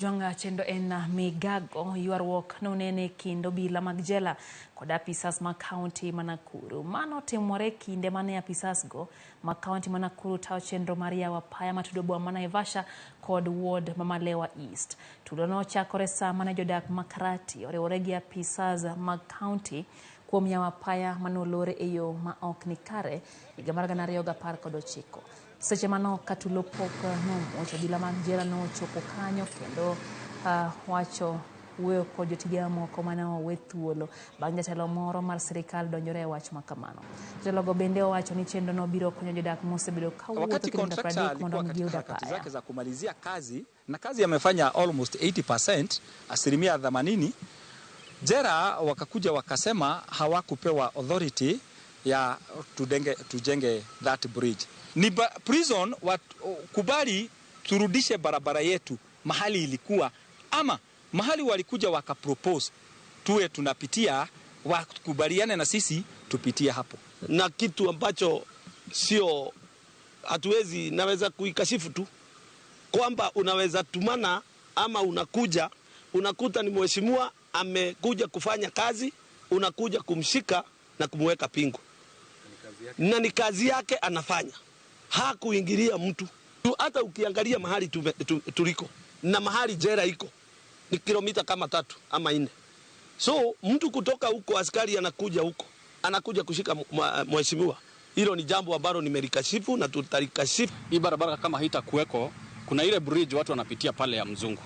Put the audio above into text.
Jwanga chendo en migago ywaruok nonene e kind obila mag jela kod apisas ma kaunti ma Nakuru. Mano timore kinde mane apisas go ma kaunti ma Nakuru tayo chenro mar yawo apaya matudo boma ma Naivasha kod ward ma Malewa East. Tulo nochakore saa mane jodak ma Karati oriwore gi apisas mag kaunti kuom yawo apaya manolor e yo ma ok ni kare higa mar 2019. Seche manok ka tulo pok nomuoch, obila mag jela nochopo kanyo kendo wacho wuoyo kod jotije mamoko mane owe thuolo bang' jatelo moro mar sirikal donjore e wach ma kamano. Jotelogo bende owacho ni chenro no biro konyo jodak mosebedo kawuotho Wakati kilomita contractor 30 mondo alikuwa mi giyud katika harakati apaya. zake za kumalizia kazi na kazi amefanya almost 80%, 80%, jela wakakuja wakasema hawakupewa authority ya tujenge that bridge. Ni prison kubali turudishe barabara yetu mahali ilikuwa, ama mahali walikuja wakapropose tuwe tunapitia, wakubaliane na sisi tupitie hapo. Na kitu ambacho sio, hatuwezi, naweza kuikashifu tu kwamba unaweza tumana ama unakuja unakuta ni mheshimiwa amekuja kufanya kazi, unakuja kumshika na kumweka pingu, na ni kazi yake anafanya, hakuingilia mtu. Hata ukiangalia mahali tuliko na mahali jela iko ni kilomita kama 3 ama 4. So mtu kutoka huko, askari anakuja huko, anakuja kushika mheshimiwa. Hilo ni jambo ambalo nimelikashifu na tutalikashifu. Hii barabara kama haitakuweko, kuna ile bridge watu wanapitia pale ya mzungu.